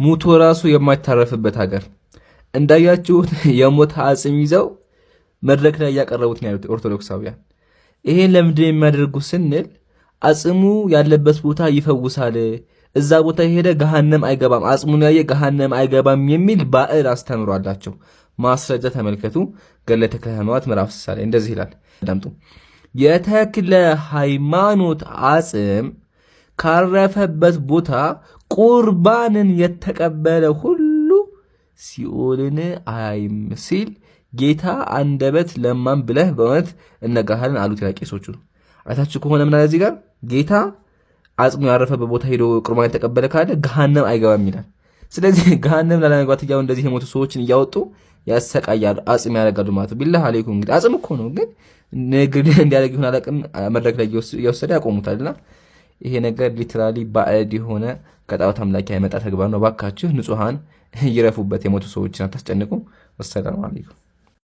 ሙቶ ራሱ የማይታረፍበት ሀገር እንዳያችሁት የሞተ አጽም ይዘው መድረክ ላይ እያቀረቡት ነው ያሉት ኦርቶዶክሳውያን። ይሄን ለምንድን የሚያደርጉት ስንል አጽሙ ያለበት ቦታ ይፈውሳል፣ እዛ ቦታ የሄደ ገሃነም አይገባም፣ አጽሙን ያየ ገሃነም አይገባም የሚል ባዕድ አስተምሮ አላቸው። ማስረጃ ተመልከቱ። ገድለ ተክለ ሃይማኖት ምዕራፍ 60 ላይ እንደዚህ ይላል። አዳምጡ። የተክለ ሃይማኖት አጽም ካረፈበት ቦታ ቁርባንን የተቀበለ ሁሉ ሲኦልን አያይም ሲል ጌታ አንደበት ለማን ብለህ በእውነት እነግርሃለን አሉት ይላል ቄሶቹ። አይታችሁ ከሆነ ምን አለ እዚህ ጋር? ጌታ አጽሙ ያረፈበት ቦታ ሄዶ ቁርባን የተቀበለ ካለ ገሃነም አይገባም ይላል። ስለዚህ ገሃነም ላለመግባት እያሉ እንደዚህ የሞቱ ሰዎችን እያወጡ ያሰቃያሉ፣ አጽም ያደርጋሉ ማለት ነው። ቢላህ አለይኩም እንግዲህ አጽም እኮ ነው፣ ግን ንግድ እንዲያደርግ ይሁን አላውቅም፣ መድረክ ላይ እየወሰደ ያቆሙታልና ይሄ ነገር literally ባዕድ የሆነ ከጣዖት አምላኪ የመጣ ተግባር ነው። ባካችሁ ንጹሐን ይረፉበት፣ የሞቱ ሰዎችን አታስጨንቁ። ወሰላሙ አለይኩም።